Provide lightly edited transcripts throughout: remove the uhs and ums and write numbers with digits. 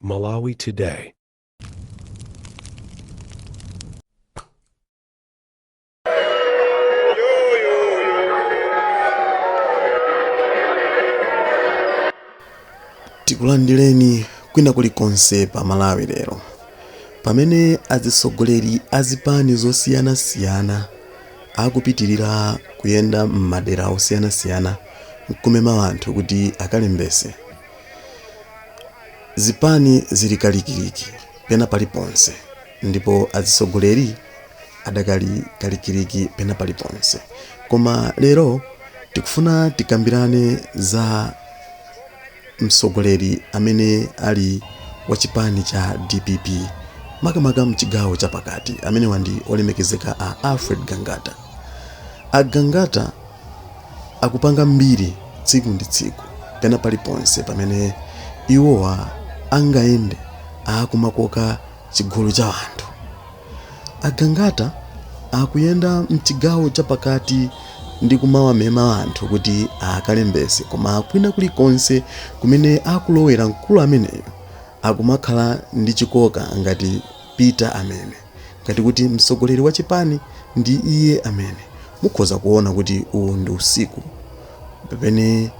Malawi Today. Tikulandireni kwina kulikonse pa Malawi Lero. Pamene azitsogoleri a zipani zosiyanasiyana akupitilira kuyenda m'madera osiyanasiyana nkumema anthu kuti akalembese, zipani zili kalikiliki pena paliponse ndipo azitsogoleri adakali kalikiliki pena paliponse. Koma lero tikufuna tikambirane za mtsogoleri amene ali wa chipani cha dpp makamaka mchigawo chapakati. Amenewa ndi olemekezeka a Alfred Gangata. A Gangata akupanga mbiri tsiku ndi tsiku pena paliponse pamene iwowa angayende akumakoka chigulu cha anthu. A Gangata akuyenda mchigawo chapakati ndi kumawamema anthu kuti akalembese, koma kwina kulikonse kumene akulowera mkulu ameneyu akumakhala ndi chikoka ngati Peter amene, ngati kuti mtsogoleri wa chipani ndi iye amene. Mukhoza kuona kuti uwu ndi usiku pamene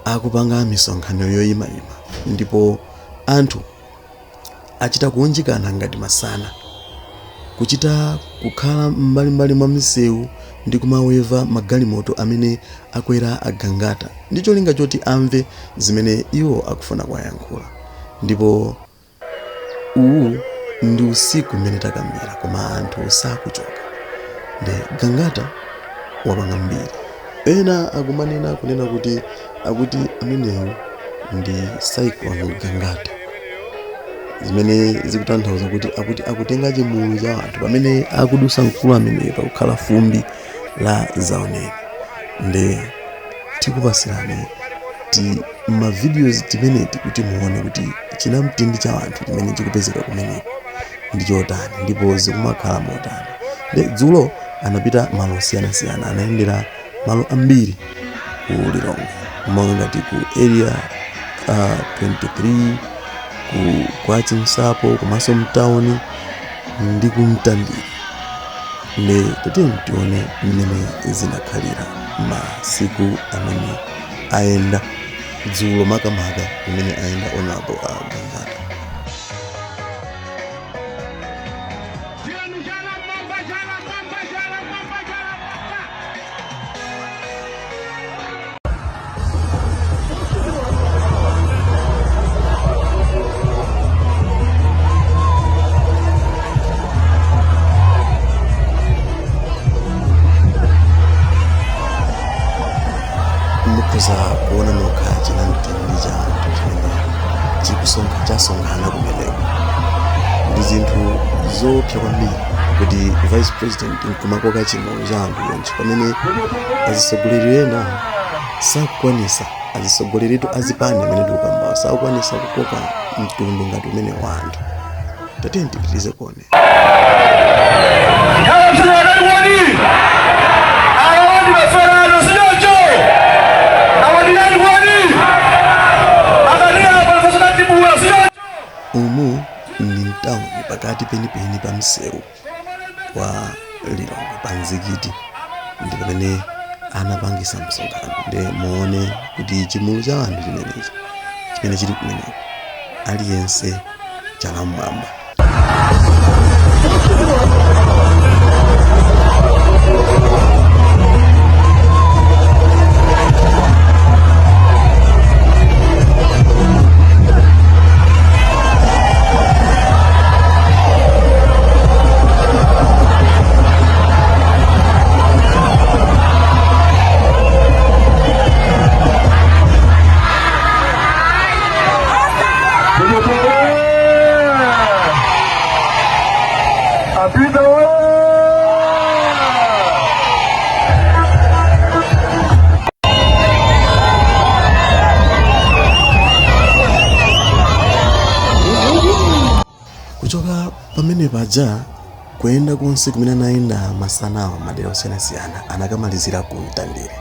akupanga misonkhano yoyimayima ndipo anthu achita kuunjikana ngati masana, kuchita kukhala m'mbalimbali mwa misewu ndi kumaweva magalimoto amene akwera a Gangata ndi cholinga choti amve zimene iwo akufuna kuwayankhula. Ndipo uwu ndi usiku mmene takambira, koma anthu sakuchoka. Nde Gangata wapanga mbiri. Ena akumanena kunena kuti akuti ameneyu ndi Cyclone Gangata, zimene zikutanthauza kuti akuti akutenga chimulu cha anthu pamene akudusa mkulu ameneyu pakukhala fumbi la zaoneni. Nde tikupasirani ti ma videos timeneti kuti muone kuti chinamtindi cha anthu chimene chikupezeka kumeneko ndi chotani ndipo zikumakhala motani. Nde dzulo anapita malo osiyanasiyana, anayendera malo ambiri ku Lilongwe, monga ngati ku Area 23, ku kwa Chinsapo, komanso mtawuni ndi ku Mtandire. Nde tatiyeni tione mmene zinakhalira masiku amene ayenda dzulo, makamaka mmene ayenda Honorable Gangata. Tiyeni chala mwamba, chala mwamba, chala mwamba, chala mwamba. Mukhoza kuona nokha chinamtindi cha anthu chimene chikusonkha chasonkhana kumeneko. Ndi zinthu zoopsa kwambiri kuti vice president nkumakoka chimulu cha anthu chonchi pamene azitsogoleri ena sakukwanisa, azitsogoleritu azipani amene tikukambawo sakukwanisa kukoka mtundu ngati umene wa anthu. Tatiyeni tipitirize kuonera. Umu ndi mtawuni pakati penipeni pa msewu wa Lilongwe, pa mzikiti ndi pamene anapangisa msonkhano. Nde muone kuti chimulu cha anthu chimenechi chimene chili kumeneko, aliyense chala mmwamba. Apita oye! Kuchoka pamene paja, kuyenda konse kumene anayenda masanawa madera osiyanasiyana, anakamalizira ku Mtandire.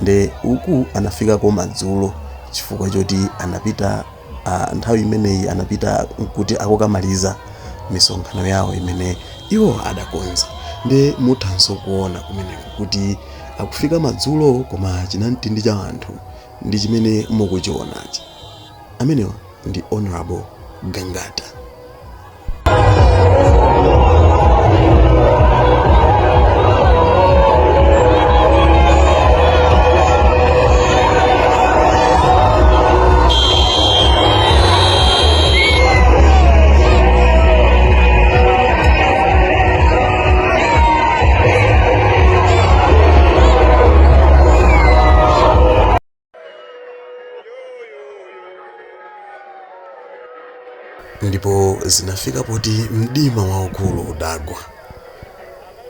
Nde uku anafikako madzulo chifukwa choti anapita Nthawi imeneyi anapita kuti akukamaliza misonkhano yawo imene iwo adakonza. Ndi muthanso kuona kumeneko kuti akufika madzulo, koma chinamtindi cha anthu ndi chimene mukuchionachi. Amenewa ndi Honorable Gangata. Ndipo zinafika poti mdima waukulu udagwa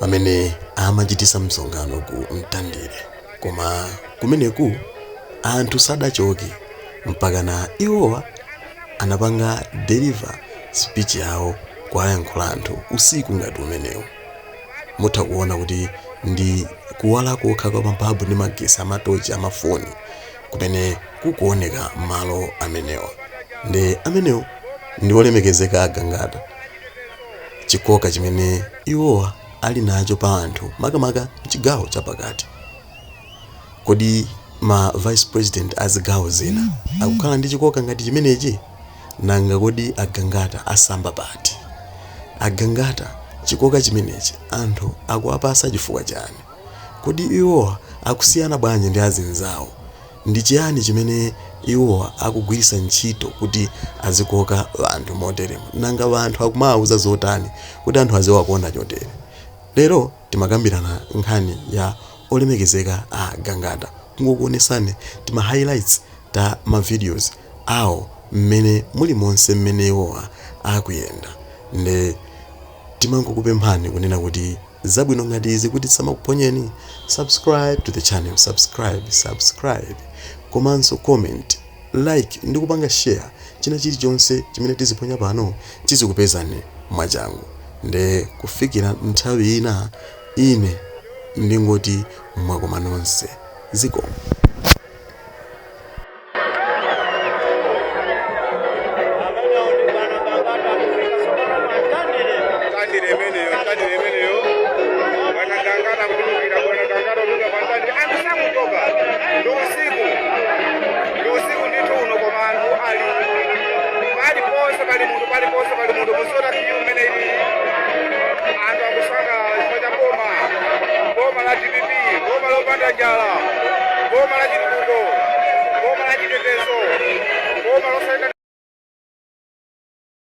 pamene amachitisa msonkhano ku Mtandire, koma kumeneku anthu sadachoke mpakana iwowa anapanga deliver speech yawo, kuwayankhula anthu usiku ngati umenewu. Mutha kuona kuti ndi kuwala kokha kwa mababu ndi magesi amatochi amafoni kumene kukuoneka malo amenewa. Ndi amenewo ndi olemekezeka aGangata, chikoka chimene iwowa ali nacho pa anthu, makamaka mchigawo chapakati. Kodi ma vice president a zigawo zina akukhala ndi chikoka ngati chimenechi? Nanga kodi aGangata asamba pati? Agangata chikoka chimenechi anthu akuwapasa chifukwa chani? Kodi iwowa akusiyana bwanji ndi azinzawo? Ndi chiyani chimene iwowa akugwiritsa ntchito kuti azikoka anthu moteremo? Nanga anthu akumawauza zotani kuti anthu aziwakonda chotere? Lero timakambirana nkhani ya olemekezeka a Gangata, kungokuonesani tima highlights ta ma videos awo mmene muli monse mmene iwowa akuyenda. Nde timangokupemphani kunena kuti zabwino ngati izi kuti zisamakuphonyeni, subscribe to the channel, subscribe, subscribe, komanso comment, like ndi kupanga share. China chilichonse chimene tiziponya pano chizikupezani mwachangu. Nde kufikira nthawi ina, ine ndingoti mwakoma nonse, zikomo. Amenewo ndi bwana Gangata akufika tsopano pa Mtandire. Mtandire imeneyo, Mtandire imeneyo. Bwana Gangata kutulukira, bwana Gangata kutuluka pa Mtandire. Anthu sakuchoka. Ndi usiku. Ndi usiku ndithu uno, koma anthu ali paliponse pali munthu, paliponse pali munthu. Muziona queue imene ili. Anthu akusangalala chifukwa cha boma. Boma la DPP, boma lopanda njala, boma la chitukuko, boma la chitetezo, boma.